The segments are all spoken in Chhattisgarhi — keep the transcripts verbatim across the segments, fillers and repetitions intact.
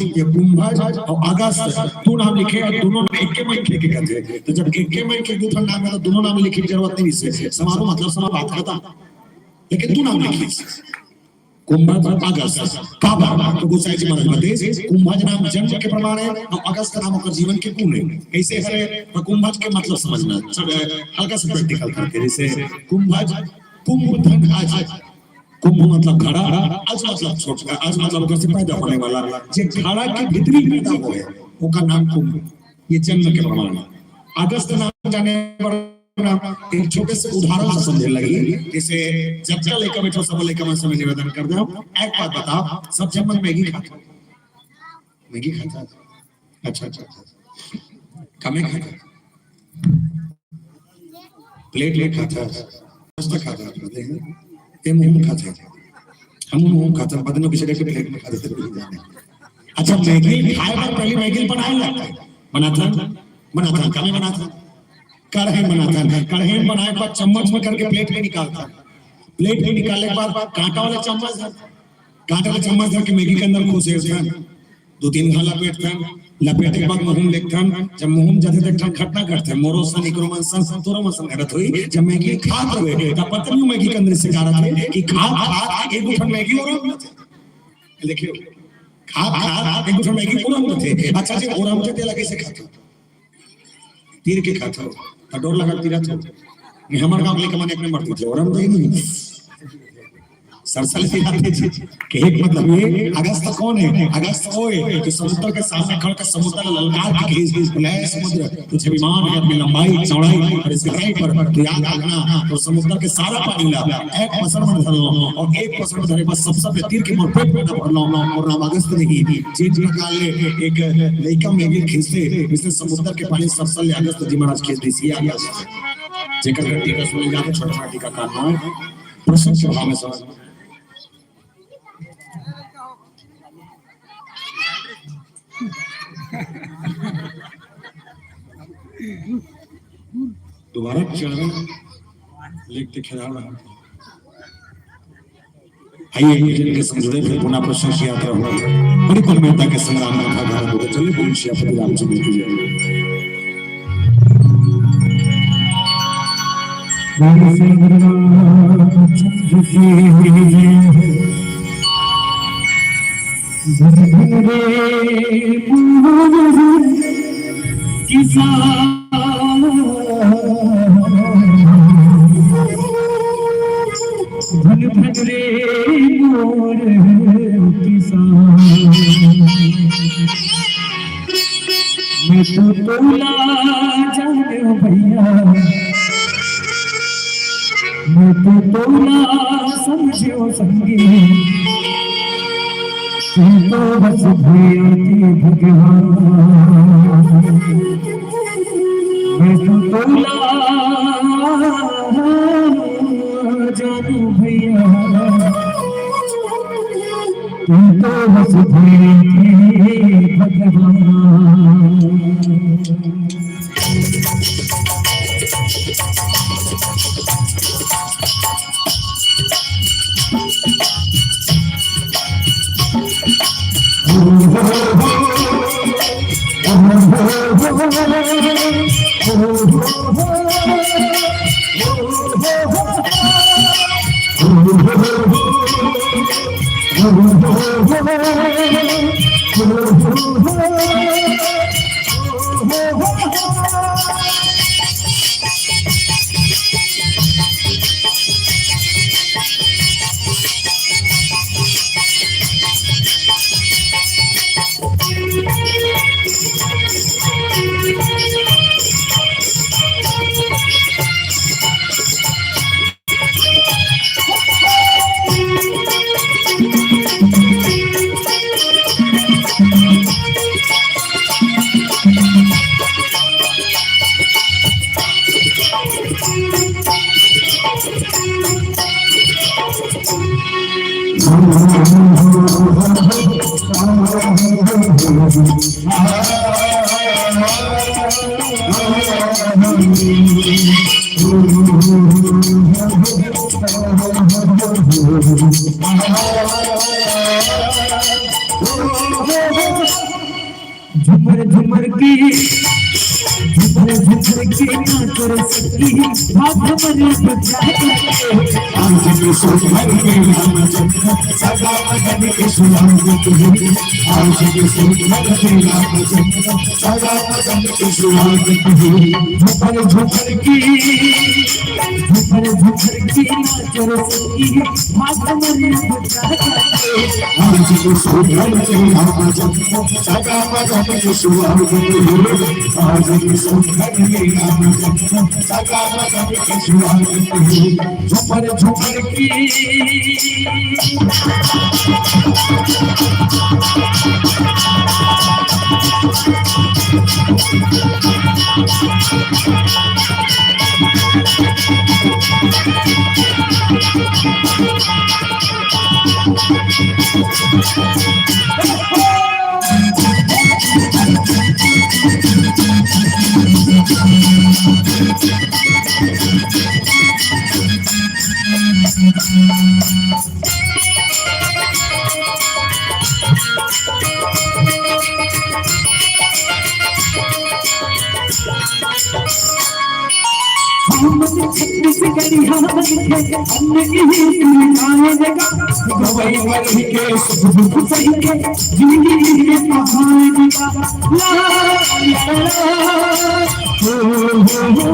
ये कुंभज और अगस्त, दो नाम लिखे और दोनों नाम एके मनखे के कथे। तो जब एके मनखे के दू ठन नाम है, तो दोनों नाम लिखे के जरूरत नहीं, इससे समारोह मतलब समारोह, बात खत्म। लेकिन दू नाम लिखे, कुंभज और अगस्त। काबर? तो गोसाई जी महाराज बताइस, कुंभज नाम जन्म के प्रमाण है और अगस्त नाम ओकर जीवन के गुण है। कैसे है? तो कुंभज के मतलब समझना, सब हल्का सा प्रैक्टिकल करके, जैसे कुंभज, कुंभ धन अज, कुंभ मतलब घड़ा, अज मतलब छोटका, अज मतलब ओकर से पैदा होने वाला। जे घड़ा के भीतरी पैदा होए, ओकर नाम कुंभ। ये जन्म के प्रमाण है। अगस्त नाम जाने पर ना, एक छोटे से उदाहरण से समझे लगी। जैसे जब का लइका बैठो, सब लइका मन से मैं निवेदन कर दे, एक बात बताओ, सब जन्म में मैगी खाते? मैगी खाता? अच्छा, अच्छा, अच्छा। कमे खाता? प्लेट में खाता? मस्त खाता? ये मुंह में खाता? हम मुंह में खाता, बदनों की जगह के प्लेट में खा देते, कोई जाने। अच्छा, मैगी खाए बर पहली मैगी बनाए लगता है, बनाता, बनाता, कमे बनाता, कढ़ाई बनाता, कढ़ाई बनाए के बाद चम्मच में करके प्लेट में निकालता, प्लेट में निकाले के बाद कांटा वाला चम्मच धर, कांटा वाला चम्मच धर के मैगी के अंदर घुसेरथन, दो तीन घाला लपेटथन, लपेटे के बाद मुंह में लेथन, जब मुंह में जाथे तो एक ठन घटना घटथे, मोरो सन, इकरो मन सन, तोरो मन सन घटत होई, जब मैगी खात रहे, तब पता नहीं मैगी के अंदर से का रथे कि खात खात एक ठन मैगी और देखियो, खात खात एक ठन मैगी और रथे। अच्छा जी, और हम तेला कैसे खाते? तीर के खाथो, त डोर लगा तीरथो। नहीं, हमर गांव के लइका मन एक नंबर तीरथे, ओरम दे नहीं। सरसल तीरथे जी। कहे के मतलब ये, अगस्त कौन है? अगस्त वो है जो समुद्र के सामने खड़ के समुद्र ला ललकार के कहे, "ले समुद्र, तुझे विमान है अपनी लंबाई, चौड़ाई और इस गहराई पर तू याद रखना।" और समुद्र के सारा पानी ला एक पसर में धर लो और एक पसर में धरे बस सब सब तीर के मोर पेट में भर लो और नाम अगस्त नहीं। जे प्रकार ले एक लइका मैगी खींचथे, वैसे समुद्र के पानी सरसल ले अगस्त जी महाराज खींच दिस। ये अगस्त, जेकर घर टीका सुने जाथे, छोटा छोटा टीका काटना है, प्रसन्न के भाव में समझ। दोबारा चरण लिखते खिलाड़ रहा था। आइए, जिनके संग जुड़े फिर पुनः प्रश्न की यात्रा हो। बड़ी कुलीनता के संग्राम गाथा धारण होकर चले, बोल श्री रामचंद्र की जय। बोल श्री रामचंद्र की जय। धन धन रे मोर किसान, धन धन रे मोर किसान। मैं तो तोला जाने भैया, मैं तो तोला समझो संगी, तू तो बस भैया की भगवान। मैं तो तोला जानू भैया, तू तो बस भैया की भगवान। झुमर झुमर के, झुमर झुमर के नाच रे सखी, भाग हमर बजा के। आज के सोमवार के नाम जप, सदा मदन के सुहाग तुही। आज के सोमवार के नाम जप, सदा मदन के सुहाग तुही। झुमर झुमर के, झुमर झुमर के नाच रे सखी, भाग हमर बजा के। आज के सोमवार के नाम जप, सदा मदन के सुहाग तुही। आज के सोमवार के नाम जप, सदा मदन के सुहाग तुही। झुमर झुमर के। हम छत्तीसगढ़िया बन के अन्न की ही सुविधाएं देगा, गवई मरही के सुख दुख सही के जिंदगी में पहाड़ देगा। ला, ला, ला, ला। ओ, हो, हो,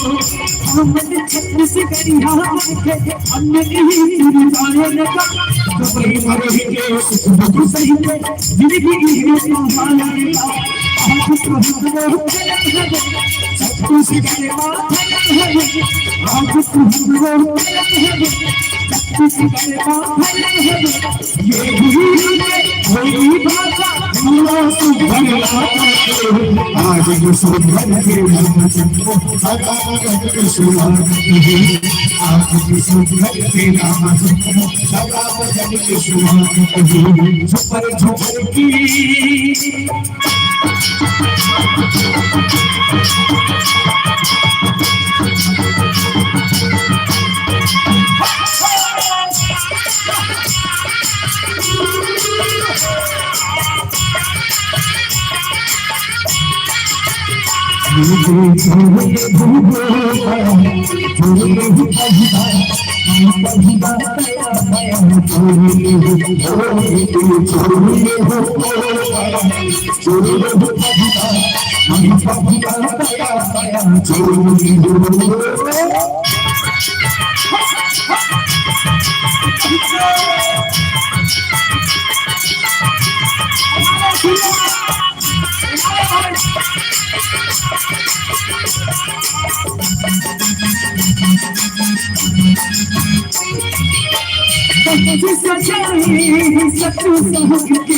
हो। हम छत्तीसगढ़िया बन के अन्न की ही सुविधाएं देगा, गवई मरही के सुख दुख सही के जिंदगी में पहाड़ देगा। आज तो हम लोग छत्तीसगढ़ माथे आज तुम लोग ये भी कोई भाषा, हम लोग सुंदर आज ये सुंदर के नाम सबको सदा करके सुना। आज ये सुंदर के नाम सबको सदा करके सुना। झुमर झुमर के। सच्चाई सच के,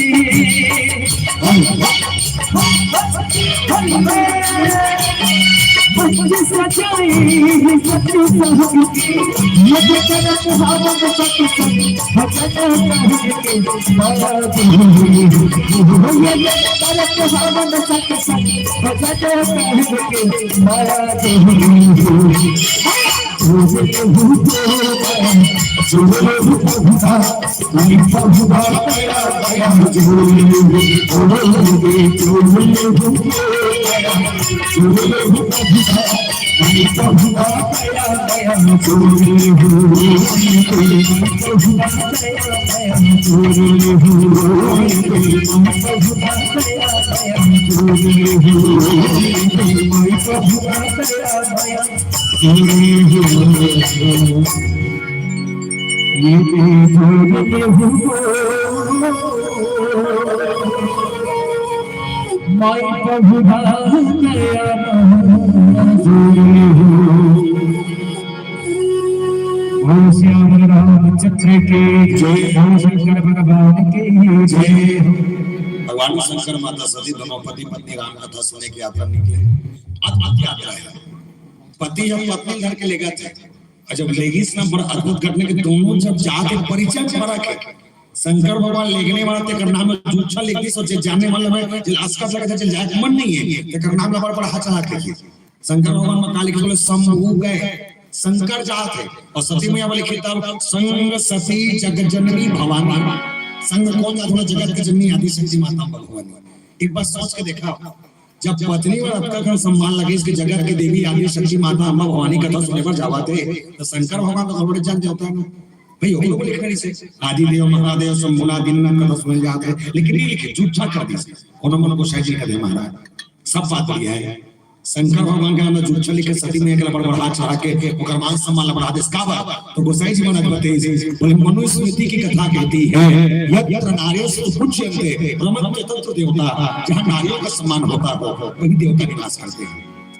सच्चाई सच के, मुझे करम हवन सच सच, भजन कहके माया देवी। मुझे करम हवन सच सच, भजन कहके माया देवी। माई पहुँचा दया। बोल श्याम रामचंद्र की जय, बोल शंकर भगवान की जय। भगवान शंकर, माता सती दोनों पति पत्नी राम कथा सुने के यात्रा निकले। अद्भुत यात्रा है। पति जब पत्नी धर के लेगा थे, और जब लेगिस ना, बड़ा अद्भुत घटना कि दोनों जब जात हे परिचय में फरक हे। शंकर भगवान लेगने वाला तेकर नाम में जुच्छा लिख दिस, और जे जाने वाला में जे लाश का जगह जे जाए के मन नहीं है, तेकर नाम ला बड़ा बड़ा हाचा हाथ लिखिस। शंकर भगवान में का लिखे बोले, शंभु गए, शंकर जात हे, और सती मैया वाले लिखिस तब संग सती जग जननी भवानी। संग कौन जात? जगत के जननी आदि शक्ति माता भगवानी। एक बार सोच के देखा, जब पत्नी बर अतका कन सम्मान लगिस कि जगत के देवी आदि शक्ति माता अम्मा भवानी कथा सुने बर जावत हे, त शंकर भगवान तो बड़े जन देवता हे ना। भाई, ओकरो को लिखना नहीं से, आदि देव महादेव शंभुनाथ दिन में कथा सुने जाते हैं, लेकिन नहीं लिखे, झूठा कर दिस। कोनो मन गोसाई जी कथे महाराज, सब बात बढ़िया है। शंकर भगवान के नाम ला झूठा लिख के सती मैया के ला बड़बड़ा चढ़ा के ओकर मान सम्मान ला बढ़ा देस। काबर? तो गोसाई जी मन आज बताइस, बोले, मनुस्मृति की कथा कहती है, यत्र नार्यस्तु पूज्यन्ते रमन्ते तत्र देवता। जहाँ नारियों का सम्मान होता हो, वही देवता निवास करते हैं।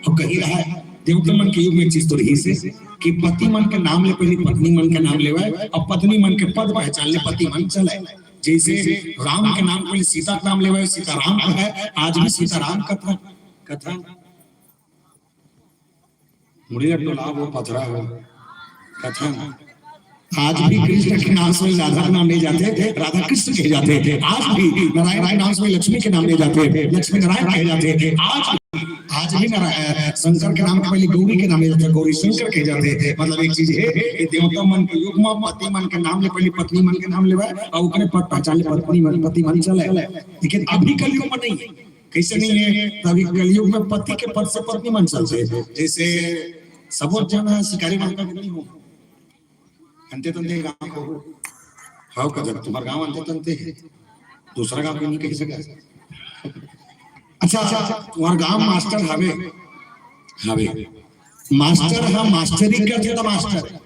अब कही रहा है, देवता मन के युग में एक चीज तो रहिस हे कि पति मन के नाम ले पहली पत्नी मन के नाम लेवय, अउ पत्नी मन के पद पहचान ले पति मन चलय। जैसे राम के नाम पहली सीता के नाम लेवय, सीता राम कहय, आज भी सीता राम कथा, कथा मुड़ी ला डोलाव वो पथरा हो, कथा। आज भी कृष्ण के नाम से राधा के नाम ले जाथे, राधा कृष्ण कहे जाथे। आज भी नारायण के नाम से लक्ष्मी के नाम ले जाथे, लक्ष्मी नारायण कहे जाथे। आज भी, आज भी नारायण, शंकर के नाम के पहली गौरी के नाम ले जाथे, गौरी शंकर कहे जाथे। मतलब एक चीज हे कि देवता मन के युग में पति मन के नाम ले पहली पत्नी मन के नाम लेवय, अउ ओकरे पद पहचान ले पत्नी मन, पति मन चलय। लेकिन अभी कलयुग में नहीं हे। कैसे नहीं हे? तो अभी कलयुग में पति के पद से पत्नी मन चलथे। जैसे सबो झन शिकारी मन का नहीं हो, अंते तंते गाँव को हो। हव का जब तुम्हार गाँव अंते तंते हे, दूसरा गाँव के नहीं कहि सके। अच्छा, अच्छा, तुम्हार गाँव मास्टर हवे, हवे। मास्टर ह मास्टरी करथे त मास्टर।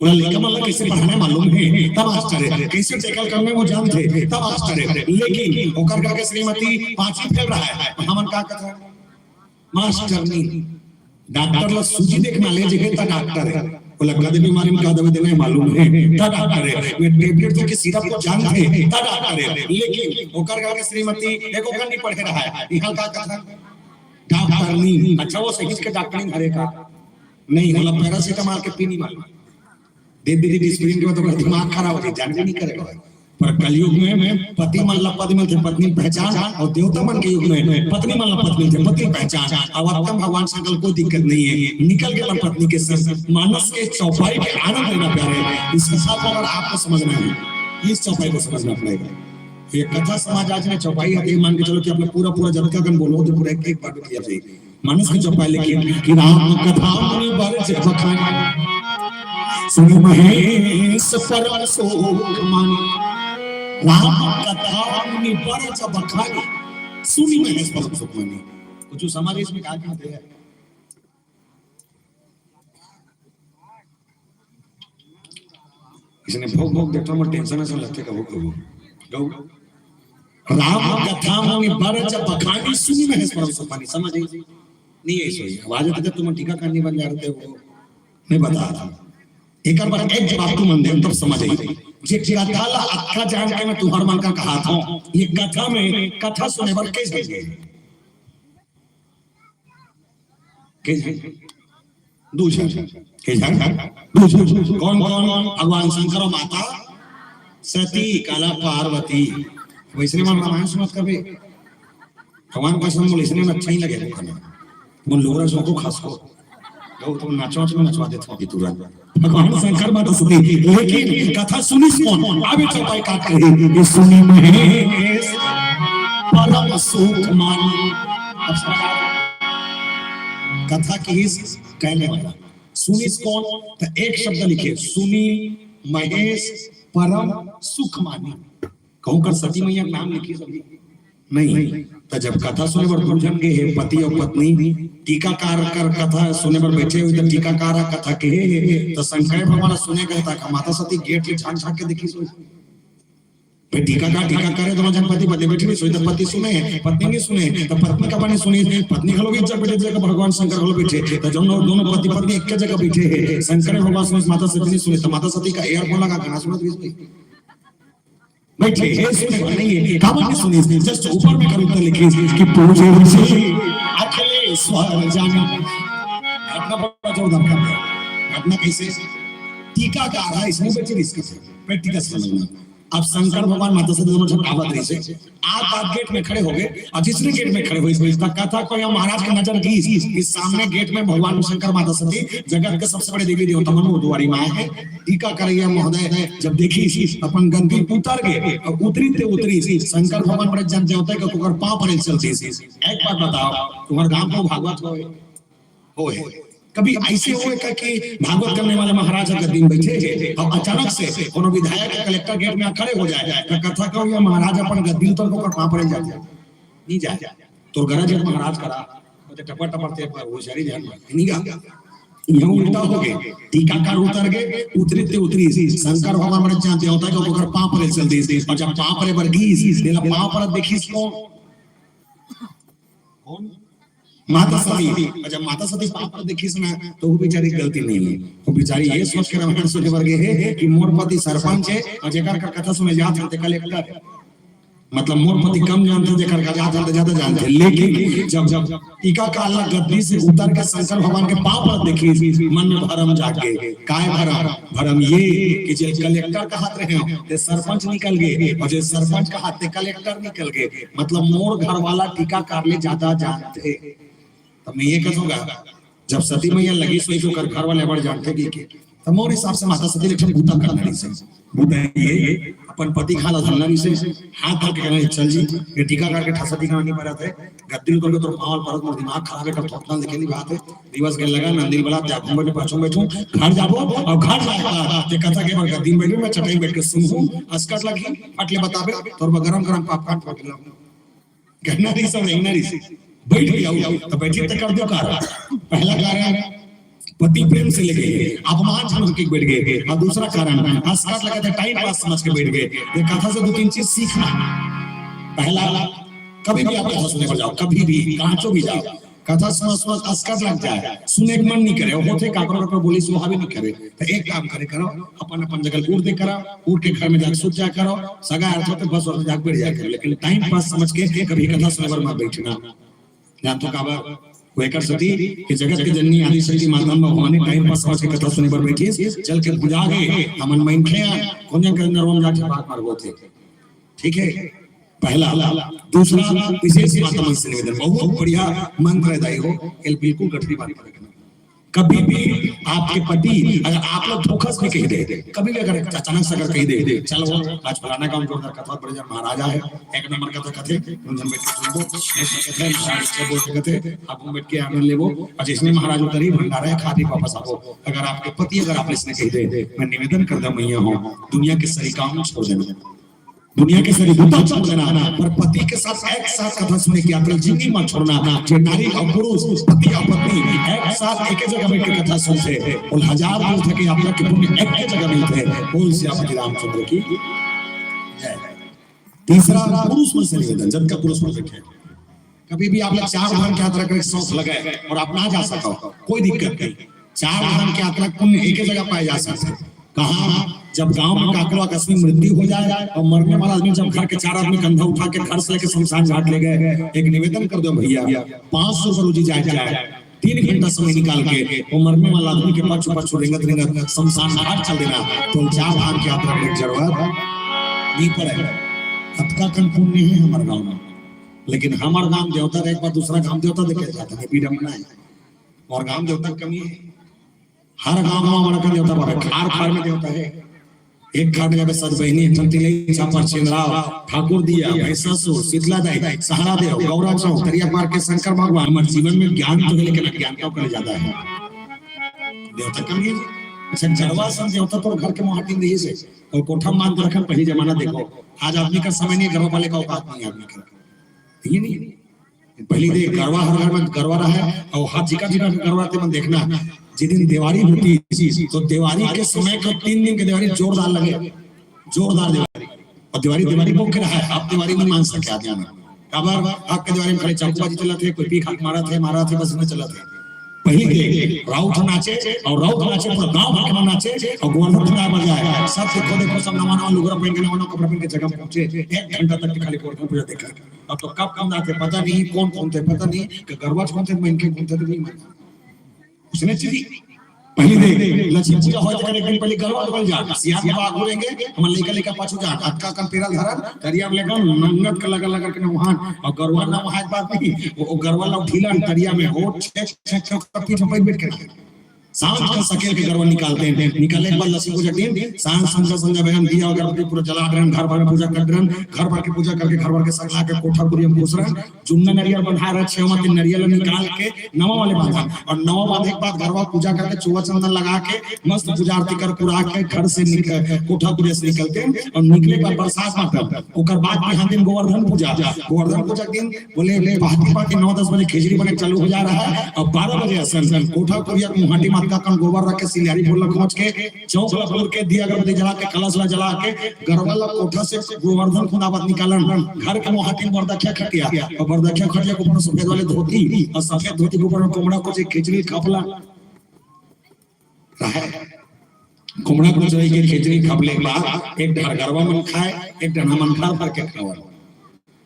ओला लइका मन ला कैसे पढ़ाना हे मालूम हे, त मास्टर हे। कैसे टैकल करना हे वो जानथे, त मास्टर हे। लेकिन ओकर का के श्रीमती पांचवी फेल रहा हे, हमन का कथा? मास्टरनी। डॉक्टर ला सूजी देख नॉलेज हे, त डॉक्टर हे। ओला कदे बीमारी में का दवाई देना हे मालूम हे, त डॉक्टर हे। मैं टेबलेट दे के सिरप को जानथे, त डॉक्टर हे। लेकिन ओकर का के श्रीमती एको कन नहीं पढ़े रहा हे, इहाँ का कथा? डॉक्टरनी। अच्छा, वो सही के डॉक्टरनी हरे का? नहीं, ओला पैरासिटामोल के पीनी मालूम। दे दीदी डिस्प्लिन के बाद ओकर दिमाग खराब हो जाए, जानबे नहीं करेगा। पर कलयुग में पति मन ला पद मिलथे, पत्नी पहचान, अउ देवता मन के युग में पत्नी मन ला पद मिलथे, पति पहचान। अब उत्तम भगवान शंकर कोई दिक्कत नहीं हे, निकल के अपन पत्नी के संग मानस के चौपाई के आनंद लेना प्यारे। इसके साथ अगर आपको समझना है, इस चौपाई को समझना पड़ेगा। ये कथा समाज आज में चौपाई है, ये मान के चलो कि अपना पूरा, पूरा जब तक हम बोलो तो पूरा एक, एक बार भी किया जाए। मानस के चौपाई लिखे कि राम कथा मुनि बर जब बखानी, सुनि महेश परम सुख मानी। राम कथा मुनि बर जब बखानी, सुनि महेश परम सुख मानी। कुछ समझ इसमें क्या कहते हैं? इसने भोग भोग देखता, मोर टेंशन ऐसा लगते कबो कबो। गौ राम कथा मुनि बर जब बखानी, सुनि महेश परम सुख मानी। समझ आई? नहीं आई सोई। आवाज आते जब तुम टीका करनी बन जा रहे थे, वो मैं बता रहा हूँ। एक बार एक जवाब तुम मन दे, तब समझ आई। जे कथा ला अक्का जान के मैं तुम्हार मन का कहा था, ये कथा में कथा सुने बर के झन गए? के झन? दू झन। के झन? दू झन। कौन कौन? भगवान शंकर अउ माता सती, काला पार्वती। वैसने मन रामायण सुनत कबे। भगवान कसम मोला इसने में अच्छा ही लगे वो खाना। वो लोगरा सो को खास को। गौ तो नाचो नाचो नचवा देत हो अभी तुरंत। भगवान शंकर माता सती, लेकिन कथा सुनिस कौन? अभी चौपाई का कही, ये सुनि महेश परम सुख मानी। अब समझ आ गया? कथा की इस कहने वाला सुनिस कौन? तो एक शब्द लिखे, सुनि महेश परम सुख मानी। कहूं कर सती मैया के नाम लिखिस अभी? नहीं। तो जब कथा सुने बर दू झन गए हे, पति अउ पत्नी, टीकाकार कर कथा सुने बर बैठे हुए, तो टीकाकार कथा के हे, तो शंकर भगवान सुने गए, तो माता सती गेट ले झांक झांक के देखिस होही। भाई टीकाकार टीका करे, दोनों झन पति पत्नी बैठे हुए, तो पति सुने, पत्नी नहीं सुने, तो पत्नी का बने सुनी, पत्नी घलो भी जब बैठे जगह भगवान शंकर घलो बैठे, तो जब दोनों पति पत्नी एक जगह बैठे हे, शंकर भगवान सुने, माता सती नहीं सुने, तो माता सती का ईयरफोन लगा गाना सुनत रहिस भाई। बैठे हे, सुने वाला नहीं है, काबर नहीं सुनिस? जस्ट ऊपर में कविता लिखिस कि पूजे ऋषि अखिलेश्वर जानी। घटना बड़ा जोरदार काम है। घटना कैसे? टीकाकार है, इसमें बच्चे डिस्कस है, प्रैक्टिकल समझना। अब शंकर भगवान माता सती दोनों झन आवत रहिस हे। आत आत गेट में खड़े हो गए, और जिसने गेट में खड़े होइस, तो कथा कहिया महाराज के नजर गिस कि सामने गेट में भगवान शंकर माता सती, जगत के सबसे बड़े देवी देवता मन वो दुआरी में आए हैं। टीका करैया महोदय जब देखिस, अपन गद्दी उतर गए, और उतरी ते उतरी शंकर भगवान बड़े जन देवता के ओकर पाँव परे चल दिस। एक बात बताओ, तुम्हारे गांव को भागवत होए? होए। कभी ऐसे होए का कि भागवत करने वाले महाराज ह गद्दी में बैठे हे और अचानक से कोनो विधायक या कलेक्टर गेट में खड़े हो जाए, तो कथा कहिया महाराज अपन गद्दी उतर के ओकर पाँव परे जाथे? नहीं जाए। तोर गरज हे महाराज करा, वो तो टपर टपर ते पर वो शरीर ध्यान में नहीं गा। यह उल्टा हो गए, टीकाकार उतर गए, उतरी ते उतरी शंकर भगवान बड़े जन देवता के ओकर पाँव परे चल दिस, और जब पाँव परे बर गिस, तेला पाँव परत देखिस कौन? कौन? माता सती। और जब माता सती पाँव परत देखिस ना, तो वो बेचारी गलती नहीं है। वो बेचारी ये सोच के रामायण सुने बर गए हे कि मोर पति सरपंच हे और जेकर कर कथा सुने जात हन ते कलेक्टर हे। मतलब मोर पति कम जानथे, जेकर कर जात हन ते ज्यादा जानथे। लेकिन जब, जब टीकाकार ला गद्दी से उतर के शंकर भगवान के पाँव परत देखिस, मन में भरम जाग गए। काय भरम? भरम ये कि जे कलेक्टर कहात रहे हो, ते सरपंच निकल गए, और जे सरपंच कहात ते कलेक्टर निकल गए। मतलब मोर घर वाला टीकाकार ले ज्यादा जानथे। तो मैं ये कहूँगा, जब सती मैया लगिस होही तो ओकर घर वाले बड़ जानथे कि, कि तो मोर हिसाब से माता सती ले एक ठन बूता करना रहिस हे। बूता ये, अपन पति खाला धरना रहिस हे, हाथ धर के कहना, "चल जी, ये टीकाकार के ठा सती खाना नहीं परत हे, गद्दी उतर के तोर पाँव परत, मोर दिमाग खराब हे, कल थोपना लेके नहीं बात हे, दिवस के लगा, नंदिल बला, त्या घूम के पाछू बैठू, घर जाबो, और घर जाए के बाद, ते कथा के बर गद्दी में बैठू, मैं चटाई में बैठ के सुनहूँ, अस्कट लगही, फट ले बताबे, तोर बर गरम गरम पॉपकॉर्न फोड़ के लाऊँ।" कहना रहिस हे, रेंगना रहिस हे। बैठ गया, तो बैठे तो कर दो कारण। पहला कारण, पति प्रेम से लेके अपमान समझ के बैठ गए, और दूसरा कारण अस्कट लगे थे, टाइम पास समझ के बैठ गए। ये कथा से दो तीन चीज सीखना। पहला, कभी भी आप कथा सुने बर जाओ, कभी भी, कहाँ भी जाओ, कथा सुनत सुनत अस्कट लग जाए, सुने के मन नहीं करे, होथे काकरो काकरो बोली सुहावे नहीं करे, तो एक काम करे करो, अपन अपन जगह उठ दे करो, उठ के घर में जाके सुत जाए करो, सगा अर्थ होते बस और जाके बैठ जाए करो, लेकिन टाइम पास समझ के कभी कथा सुने बर मत बैठना। जानथो काबर? वो एकर सती कि जगत के जननी आदि शक्ति माता भवानी टाइम पास समझ के कथा सुने बर बैठिस, चल के भुजा गए, हमन मनखे हैं, कोने के अंदर ओम जाके बात मार होते। ठीक है, पहला। दूसरा, विशेष माता मन से निवेदन, बहुत बढ़िया मंत्र है दाई हो, ये बिल्कुल गठरी बात रखना। कभी भी आपके पति अगर आप लोग धोखा से कह दे, कभी भी अगर अचानक से अगर कह दे, "चलो आज फलाना गांव जोरदार कथा, बड़े जन महाराजा है, एक नंबर कथा कथे, तुम जन बैठ के सुनबो, ऐसे कथे, महाराज से बोल के कथे, आप घूम बैठ के आनंद लेबो, और जिसने महाराज उतरी भंडारा है, खा पी वापस आबो।" अगर आपके पति अगर आप इसने कह दे, मैं निवेदन कर दा मैया हूँ, दुनिया के सरी काम छोड़ देना। दुनिया के सरी बूता छोड़ देना, पर पति के साथ एक साथ कथा सुने के यात्रा जिंदगी में छोड़ना। जे नारी और पुरुष, पति और पत्नी एक साथ एक जगह बैठ के कथा सुनथे, वो हजार दूर थके यात्रा के पुण्य एक जगह मिलथे। बोल सियापति रामचंद्र की जय। तीसरा, पुरुष मन से निवेदन, जब का पुरुष मन बैठे, कभी भी आप लोग चार धाम के यात्रा करे के शौक लगे और आप ना जा सको, कोई दिक्कत नहीं। चार धाम के यात्रा के पुण्य एक ही जगह पाए जा सकते हैं। कहाँ? जब गांव में काकरो आकस्मिक मृत्यु हो जाए और मरने वाला आदमी जब घर के चार आदमी कंधा उठा के घर से लेके शमशान घाट ले गए, एक निवेदन कर दो भैया, पाँच सौ रुपये रोजी जाए जाए, तीन घंटा समय निकाल के वो मरने वाला आदमी के पाछू पाछू रेंगत रेंगत शमशान घाट चल देना, तो चार धाम के यात्रा करे के जरूरत नहीं पड़े। अतका कन पुण्य है हमारे गांव में, लेकिन हमारे गांव देवता का एक बार दूसरा गांव देवता देखे जाता है, विडम्बना है। और गांव देवता की कमी है, हर गांव में हमारा का देवता बाबा, खार खार में देवता है। एक खार में जाबे सत बहिनी, एक ठन तिलई, छापर, छिंदराव, ठाकुर दिया, भैंसासुर, शीतला दाई, सहारा देव, गौरा चौक, तरिया पार के शंकर भगवान। हमारे जीवन में ज्ञान तो है, लेकिन अज्ञान का ओकर ज्यादा है। देवता कमी है। अच्छा, गरवा सन देवता तो घर के मोहाटी में रहिस हे, और कोठा मान के रखन पहली जमाना देखो। आज आदमी का समय नहीं है, गरवा पाले का औकात नहीं है आदमी का। ये नहीं, पहली देख, गरवा हर घर में गरवा रहा है, और हर जिका जिका गरवा ते मन देखना, जिस दिन देवारी होती, तो देवारी के समय के तीन दिन के देवारी जोरदार लगे, जोरदार देवारी। और देवारी, देवारी भोग के रहा है, आप देवारी नहीं मान सके आदमी में। काबर? आपके देवारी में खाली चाकूबाजी चलत है, कोई पी खा के मारत है, मारत है, बस में चलत है। पहली देख, राउत नाचे, और राउत नाचे, पूरा गांव भर के मन नाचे, और गोवर्धन पूजा बजाए। सब देखो, देखो, सब नवा नवा लुगरा पहन के, नवा नवा कपड़ा पहन के जगह पहुंचे, एक घंटा तक के खाली गोवर्धन पूजा देखा। अब तो कब कौन आते पता नहीं, कौन कौन थे पता नहीं, कि गरवा कौन थे, मैं इनके कौन थे तो नहीं मानता। उसने चली पहली दे, लक्ष्मी पूजा होय तकर एक दिन पहली गरवा लगल जा, सियान बाबा आगू रहेंगे, हमर लइका लइका पाछू जा, अतका कन पेरा धरन, करिया में लेकर नंगत के लगल लगल के नहान, और गरवा नहाए के बाद भी, वो, वो गरवा लोग ढीलन करिया में, वो छे, छे, छे, ओकर पीठ में बैठ बैठ के नहाए। सांझ का सकेल के गरवा निकालते हैं, निकाले के बाद लक्ष्मी पूजा के दिन, सांझ संझा संझा बहन दिया अगरबत्ती पूरा जला रहन, घर भर में पूजा कर रहन, घर भर के पूजा करके घर भर के सगला के कोठा कुरिया में घुस रहन, जुन्ना नरियर बंधा रहा, छेवा के नरियर निकाल के नवा वाले बांधा, और नवा बांधे के बाद गरवा पूजा करके चुआ चंदन लगा के मस्त पूजा आरती कर कुरा के घर से निक-, कोठा कुरिया से निकलते हैं और निकले के बाद प्रसाद बांटब। ओकर बाद के हम दिन गोवर्धन पूजा, गोवर्धन पूजा के दिन बोले, ले, पहाती पहाती नौ दस बजे खिचड़ी बने चालू हो जा रहा है, और बारह बजे असन कोठा कुरिया के मुहाटी माता कन गोबर रख के सिलियारी फूल खोज के चौक ला फूल के दिया अगरबत्ती जला के कलश ला जला के गरवा ला कोठा से गोवर्धन खुंदावत निकालन, घर के मुहाटी में बरदखिया खटिया, और बरदखिया खटिया के ऊपर सफेद वाले धोती, और सफेद धोती के ऊपर में कोमड़ा कुछ खिचड़ी खपला रहे। कोमड़ा कुछ रही के खिचड़ी खपले के बाद एक ढार गरवा मन खाए, एक ढार मन घर भर के खावन।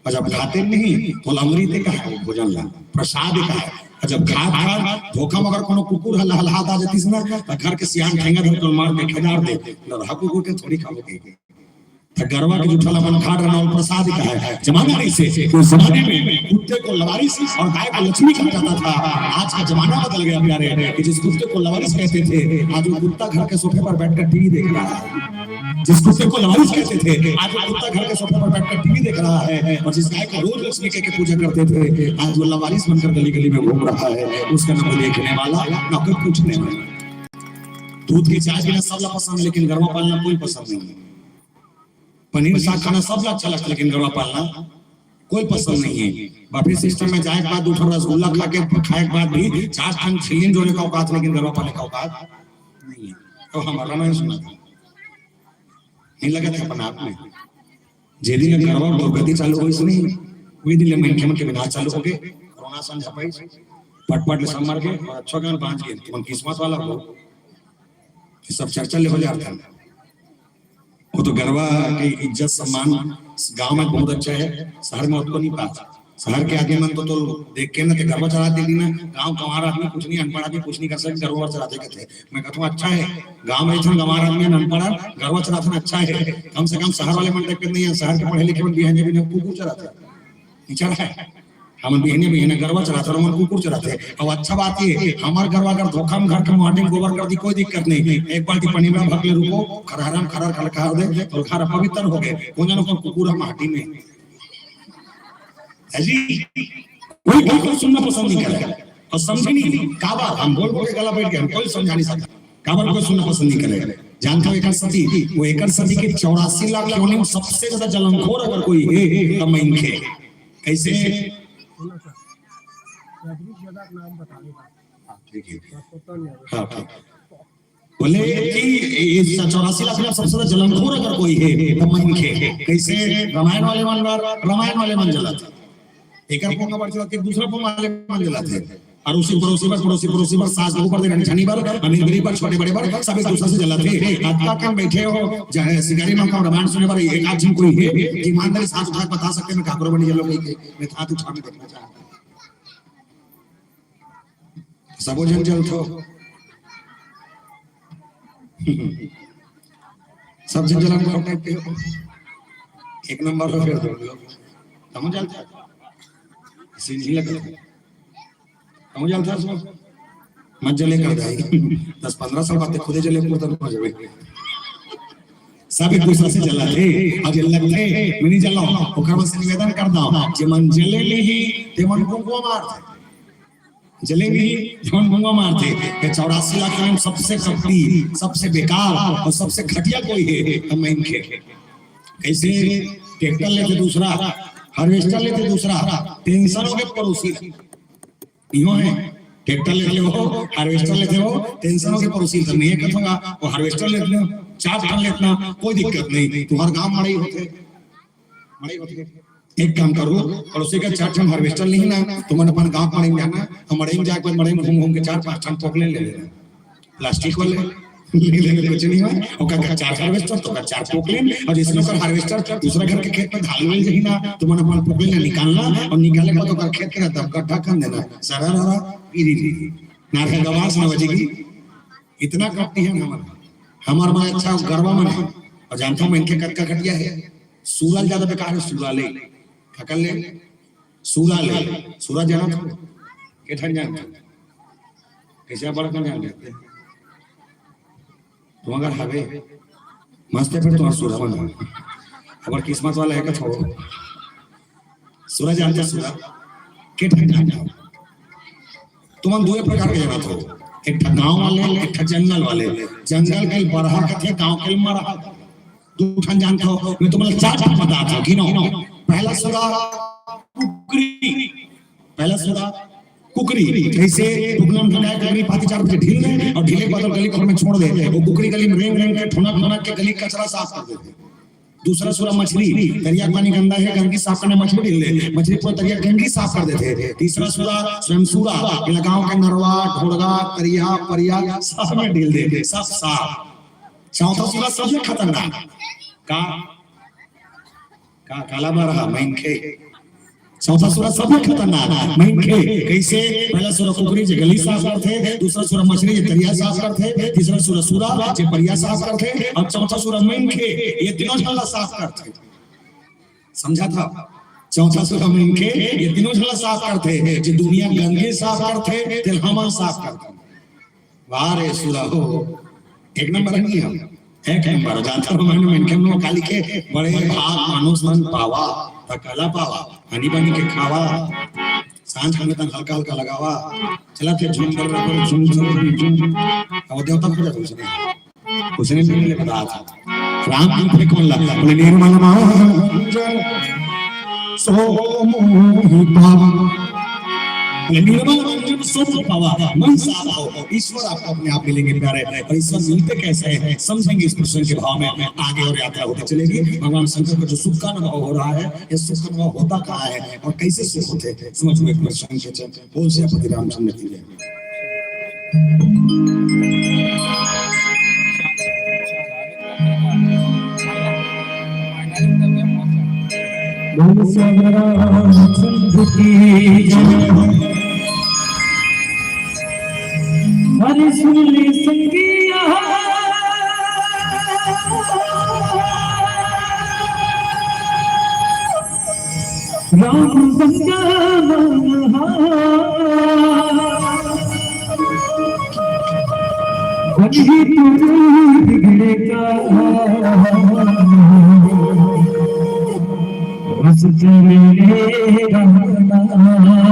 और जब खाते नहीं तो लमरी ते कहा है, भोजन ला, प्रसाद कहा है। और जब खा खा धोखा में अगर कोनो कुकुर हल हलहात आ जातीस ना, तो घर के सियान ठेंगा धर के मार के खेदार दे, लड़हा कुकुर के थोड़ी खाओगे। तो गरवा के जूठा ला मन खा रहा और प्रसाद कहा है। जमाना नहीं से, उस जमाने में कुत्ते को लवारिस और गाय को लक्ष्मी कहा जाता था। आज का जमाना बदल गया प्यारे, कि जिस कुत्ते को लवारिस कहते थे, आज वो कुत्ता घर के सोफे पर बैठकर टीवी देख रहा है। जिस कुत्ते को लवारिस कहते थे, आज वो कुत्ता घर के सोफे पर बैठकर टीवी देख रहा है। और जिस गाय को रोज लक्ष्मी कह के पूजा करते थे, आज वो लवारिस बनकर गली गली में घूम रहा है। उसका ना कोई देखने वाला, ना कोई पूछने वाला। दूध के चाय पीना सबला पसंद, लेकिन गरवा पालना कोई पसंद नहीं है। पनीर साग खाना सबला अच्छा लगता है, लेकिन गरवा पालना कोई पसंद नहीं है। बफे सिस्टम में जाए के बाद दू ठो रसगुल्ला खा के, खाए के बाद भी चार ठन छिल्लिन जोड़े का औकात, लेकिन गरवा पाले का औकात नहीं है। तो हमारा मैं सुना था, नहीं लगा था अपने आप में। जे दिन ले गरवा दुर्गति चालू होइस नहीं, वही दिन ले मनखे मन के विनाश चालू हो गए। कोरोना संग झपाइस, पटपट ले सब मर गए और अच्छा गान बांच गए। तुम किस्मत वाला हो, ये सब चर्चा ले हो जाता है। वो तो गरवा के इज्जत सम्मान गांव में बहुत अच्छा है, शहर में उतको नहीं पास। शहर के आदमी मन तो, तो देख के ना ते गरवा चरा दे ना, गांव गंवार आदमी कुछ नहीं, अनपढ़ आदमी कुछ नहीं कर सकते, गरवा चरा दे के थे। मैं कहता हूँ अच्छा है, गांव में इतना गंवार आदमी है, अनपढ़, गरवा चराथन अच्छा है। कम से कम शहर वाले मन तक नहीं है, शहर के पढ़े लिखे मन बिहाने भी कुकुर चराथे, नहीं चरा है। हमन बिहने बिहने गरवा चराथन, हमन कुकुर चराथे। अब अच्छा बात ये, हमार गरवा अगर धोखा में घर के मुहाटी में गोबर कर दी, कोई दिक्कत नहीं। एक बाल्टी पानी में भर ले रुको, खरहरा में खरहर खलका दे, तो घर पवित्र हो गए। कौन जानो कौन कुकुर है माटी में। है जी, कोई बिल्कुल सुनना पसंद नहीं करे और समझे नहीं। का बात, हम बोल बोल के गला बैठ गए, हम कोई समझा नहीं सकता। का बात, कोई सुनना पसंद नहीं करे। जानता हो एकर सती, वो एकर सती के चौरासी लाख योनि में सबसे ज्यादा जलमखोर अगर कोई है, तो मनखे। कैसे? ठीक है। हाँ, ठीक। बोले कि ये चौरासी लाख में सबसे ज्यादा जलमखोर अगर कोई है, तो मनखे। कैसे? रामायण वाले मन बर, रामायण वाले मन जलत। एकर पोंगा बर जलत, दूसरा पोंगा वाले मन जलत है। अड़ोसी पड़ोसी बर, पड़ोसी पड़ोसी बर, सास बहू बर, देरानी जेठानी बर, अमीर गरीब बर, छोटे बड़े बर, सब एक दूसरा से जलत है। अतका कन बैठे हो, चाहे शिकारी मन का रामायण सुने बर एक आध झन कोई है कि ईमानदारी साथ उठा के बता सकते हैं, मैं काकरो बर नहीं जलूं, मैं हाथ उठा के देखना चाहता हूं। सबो झन जलथो। सब झन जलमखोर टाइप के हो। एक नंबर हो फिर दो लोग। तमो जलथा। इसे नहीं लगा। तमो जलथा सो। मत जले कर जाए। दस पन्द्रह साल बाद ते खुदे जले पूरा तक हो जावे। सब एक दूसरा से जलथे। और जे लगथे, मैं नहीं जलाऊं। ओकर मन से निवेदन कर दो। जे मन जले नहीं, ते मन कुंकुआ मार दे। जलेबी, जौन मुंगा मारथे, ये चौरासी लाख में सबसे कपटी, सबसे बेकार और सबसे घटिया कोई है, तो मनखे। कैसे? ट्रैक्टर लेथे दूसरा, हार्वेस्टर लेथे दूसरा, टेंशन हो गए पड़ोसी। इहो है, ट्रैक्टर लेथे हो, हार्वेस्टर लेथे हो, टेंशन हो गए पड़ोसी। तो मैं ये कहूंगा, वो हार्वेस्टर लेथे हो, चार ठन लेतना, कोई दिक्कत नहीं, तुम्हार गांव मड़ई होथे। मड़ई होथे। एक काम करो, पड़ोसी का चार ठन हार्वेस्टर नहीं ना, तुमन अपन गांव मड़ई में जाना, हम मड़ई में जाके मड़ई में घूम घूम के चार पांच ठन पोकलेन ले लेना, प्लास्टिक वाले। ले लेना, कुछ नहीं हुआ। ओकर का चार हार्वेस्टर, तो का चार पोकलेन, और जिसमें ओकर हार्वेस्टर दूसरा घर के खेत में धान ले जाही ना, तुमन अपन पोकलेन निकालना और निकाले के बाद ओकर खेत के दबका ढक्कन देना, सरा रहा, पीरी री, नारकल गवास ना बजेगी। इतना कपटी हे हमर, हमर मन अच्छा गरवा मन हे। अउ जानथव मनखे कतका घटिया हे? सूरा ले ज्यादा बेकार हे, सूरा ले। का कर ले? सूरा ले। सूरा जानथव? के ठन जानथव? कइसे बड़कन जानथव? तुँहर घर हवे? मस्त हे फेर तुँहर सूरा मन। हमर किस्मत वाला हे कथव। सूरा जानथव? सूरा के ठन जानथव? तुमन दुए प्रकार के जानथव, एक ठा गाँव वाले, एक ठा जंगल वाले। जंगल के बरहा कथे, गाँव के मरहा। दू ठन जानथव, मैं तुमन ला चार ठन बताथव, गिनो। पहला सूरा कुकरी, पहला सूरा कुकरी, जइसे टुकना में ढकाय कुकरी पाती चार बजे ढील दे अउ ढीले के बाद गली खोर में छोड़ दे, वो कुकरी गली में रेंग रेंग के, ठोना ठोना के गली कचरा साफ कर देथे। दूसरा सूरा मछरी, तरिया के पानी गंदा हे, गंदगी साफ करने मछरी ढील दे, मछरी पूरा तरिया गंदगी साफ कर देथे। तीसरा सूरा स्वयं सूरा, एला गाँव के नरवा, ढोड़गा, तरिया, परिया सब में ढील दे, सब साफ। चौथा सूरा सबले खतरनाक। का? का? काला बरहा, मनखे। चौथा सूरा सबले खतरनाक, मनखे। कइसे? पहला सूरा कुकरी जे गली साफ करथे, दूसरा सूरा मछरी जे तरिया साफ करथे, तीसरा सूरा सूरा जे परिया साफ करथे, अउ चौथा सूरा मनखे, ये तीनों झन ला साफ करथे। समझथव? चौथा सूरा मनखे, ये तीनों झन ला साफ करथे, जे दुनिया गंदगी साफ करथे, तेला हमन साफ करथन। वाह रे सुरा हो, एक नंबर हे नहीं हम, एक नंबर। जानथव रामायण में मनखे मन काली के बड़े भाग मानुष तन पावा, त काला पावा, आनी बानी के खावा, सांझ खाने तन हल्का हल्का लगावा, चला थे झुम कर झुम झुम झुम। अब देवता खोजा कुछ नहीं, कुछ नहीं मिले बता। राम नाम पे कौन लगा? बोले, "निर्मल मंजन सो मोहि पावा।" बोले, "निर्मल मंजन सो मोहि पावा।" मन साफ हो, ईश्वर आपको अपने आप मिलेंगे प्यारे। और ईश्वर मिलते कैसे हैं, समझेंगे इस प्रसंग के भाव में। आगे और यात्रा होती चलेगी। भगवान शंकर का जो सुख का अनुभव हो रहा है, ये सुख का अनुभव होता कहाँ है और कैसे सुख होते हैं, समझो एक प्रसंग के चलते। बोल सियापति रामचंद्र की जय। बोल सिया रामचंद्र की जय। हरि सुन ले संगिया। राम बंदा वही तुझे बिगड़े का बस तेरे रहना।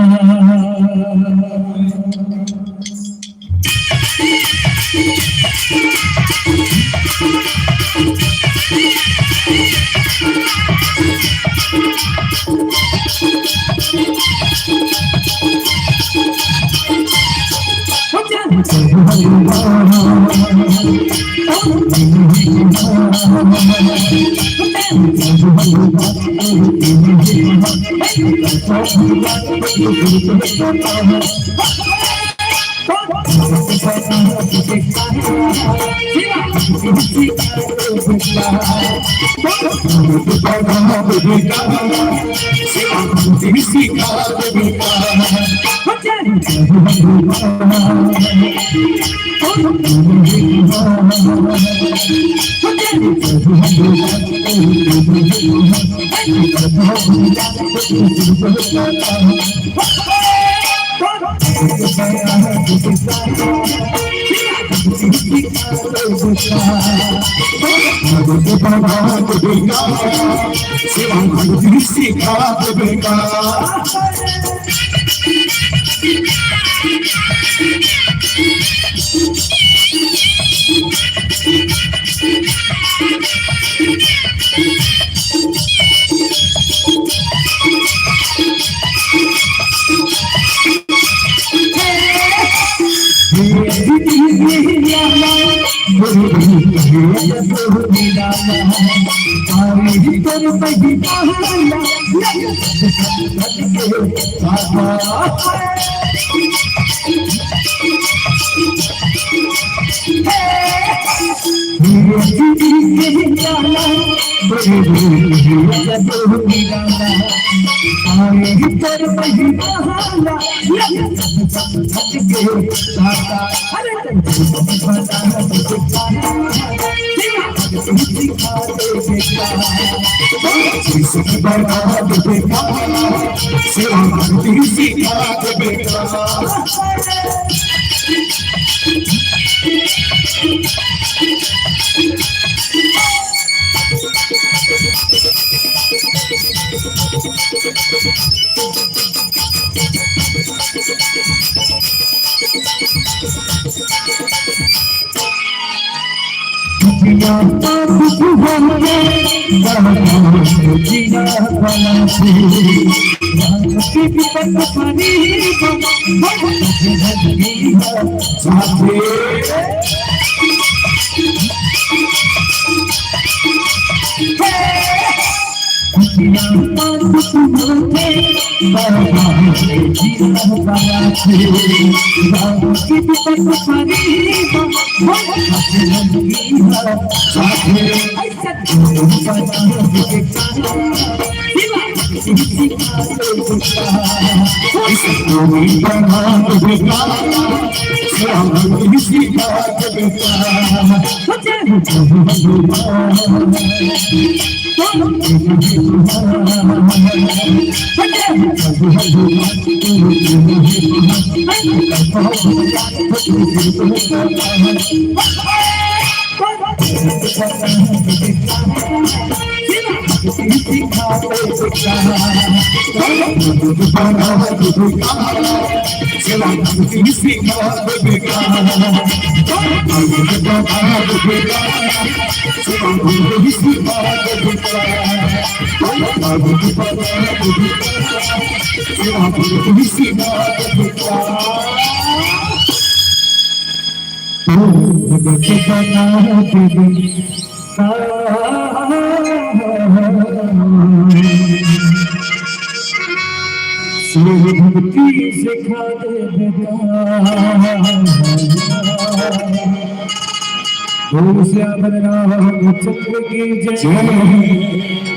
बोल श्री रामचंद्र की जय।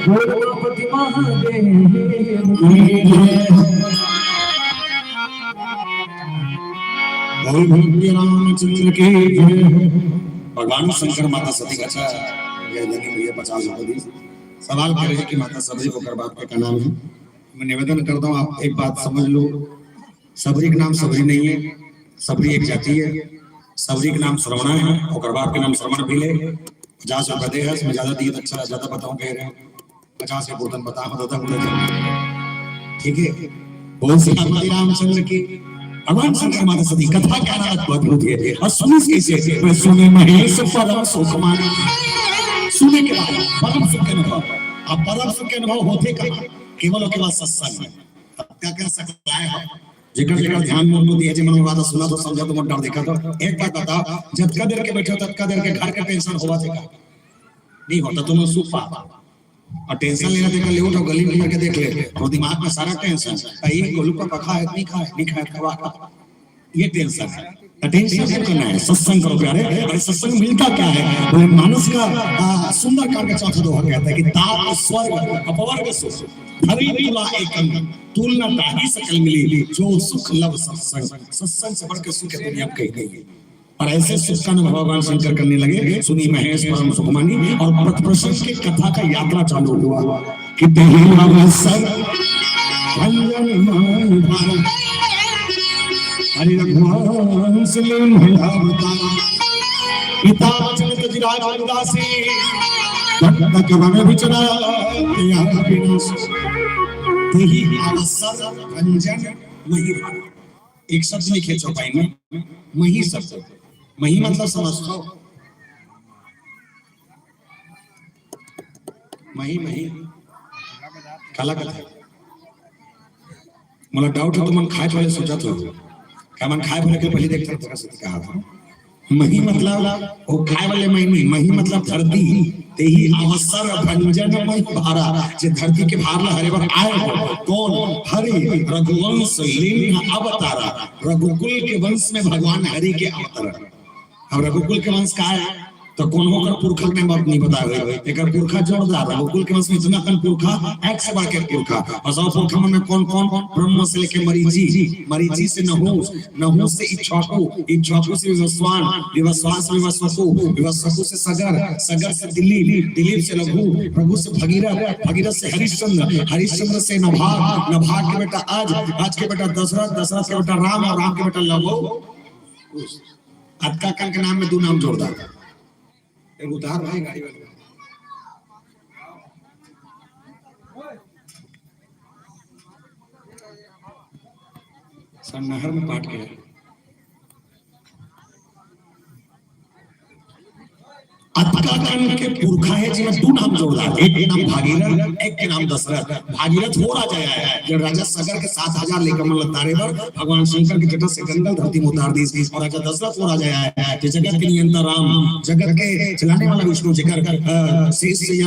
बोल उमापति महादेव की जय। बोल भगवान रामचंद्र की जय। भगवान शंकर माता सती का, अच्छा, ये नहीं भैया, पचास रुपए दी। सवाल करे हे कि माता सबरी ओकर बाप के का नाम हे। मैं निवेदन करता हूँ, आप एक बात समझ लो, सबरी के नाम सबरी नहीं हे, सबरी एक जाति हे, सबरी के नाम श्रवणा हे, ओकर बाप के नाम श्रवण भी ले। पचास रुपए दे हे, मैं ज्यादा दिए तो अच्छा, ज्यादा बताऊं कह रहे हो, पचास के बोतल बता हो दादा, बोले तो। ठीक हे, बोल श्री रामचंद्र की। भगवान शंकर माता सती कथा के आनंद अद्भुत हे। और सुनिस कैसे? मैं सुने महेश परम सुख मानी। सुने के बाद परम सुख के अनुभव। अब परम सुख के अनुभव होथे का? केवल ओकर बाद सत्संग में। अब का कर सकता है हम? जेकर जेकर ध्यान मन में दिए, जे मन में बात सुना तो समझा तो मन डर देखा तो। एक बात बताओ, जतका देर के बैठे हो, ततका देर के घर के टेंशन होवा थे का? नहीं होता, तुम सुख पा। और टेंशन लेना देकर ले उठो, गली में करके देख ले, और दिमाग में सारा टेंशन। आ, ये गोलू का पखा है, नहीं खाए, नहीं खाए, खवा खा। ये टेंशन है। तो टेंशन क्यों करना है? सत्संग करो प्यारे। अरे सत्संग मिलता क्या है? बोले मानस का, आ, सुंदरकांड का चौथा दोहा कहता है कि तात स्वर्ग अपवर्ग सुख, धरी तुला एकंग, तुलना ताहि सकल मिली, जो सुख लव सत्संग। सत्संग से बढ़ के सुख है दुनिया में कहीं नहीं है। और ऐसे सुख का अनुभव भगवान शंकर करने लगे। सुनी महेश परम सुखमानी और पथ प्रसंग की कथा का यात्रा चालू हुआ कि तेहि अवसर भंजन माहि भारत। हरि रघुवंश लीन्ह अवतार। पिता वचन तजि राज उदासी, भक्त कवन विचरा किया विनाश। तेहि अवसर भंजन माहि भारत। एक शब्द लिखे चौपाई में, मही शब्द। मही मतलब समझथो? मही, मही। काला कथे? मोला डाउट हे, तुमन खाए वाले सोचत हो। का मन खाए वाले के पहले देखते हो, तेरा सती कहा था। मही मतलब वो खाए वाले मही नहीं, मही मतलब धरती। तेही अवसर भंजन मही भारा, जे धरती के भार ला हरे बर आए हो। कौन? हरि रघुवंश लिंग अवतारा। रघुकुल के वंश में भगवान हरि के अवतरण। अब रघुकुल के वंश का है? तो कोनो कर पुरखा के नाम आप नहीं बतावे। एकर पुरखा जोरदार, रघुकुल के वंश में इतना कन पुरखा, एक से बढ़ के पुरखा। और सब पुरखा मन में कौन कौन? ब्रह्म से लेके मरीचि, मरीचि से नहुस, नहुस से इक्ष्वाकु, इक्ष्वाकु से विवस्वान, विवस्वान से विवस्वकु, विवस्वकु से सगर, सगर से दिलीप, दिलीप से रघु, रघु से भगीरथ, भगीरथ से हरिश्चंद्र, हरिश्चंद्र से नभाग, नभाग के बेटा अज, अज के बेटा दशरथ, दशरथ के बेटा राम और राम के बेटा लव। अतका कन के नाम में दू नाम जोरदार। एक उधार भाई गाड़ी वाले। सर नहर में पाट गया। अतका कन के पुरखा है जिन्हें दू नाम जोरदार, एक के नाम भागीरथ, एक के नाम दशरथ। भागीरथ वो राजा है, जब राजा सगर के सात हजार लेकर मन लतारे बर भगवान शंकर के जटा से गंगा धरती में उतार दी। और राजा दशरथ वो राजा है, जो जगत के नियंता राम, जगत के चलाने वाला विष्णु, जेकर, अ, शीश से यम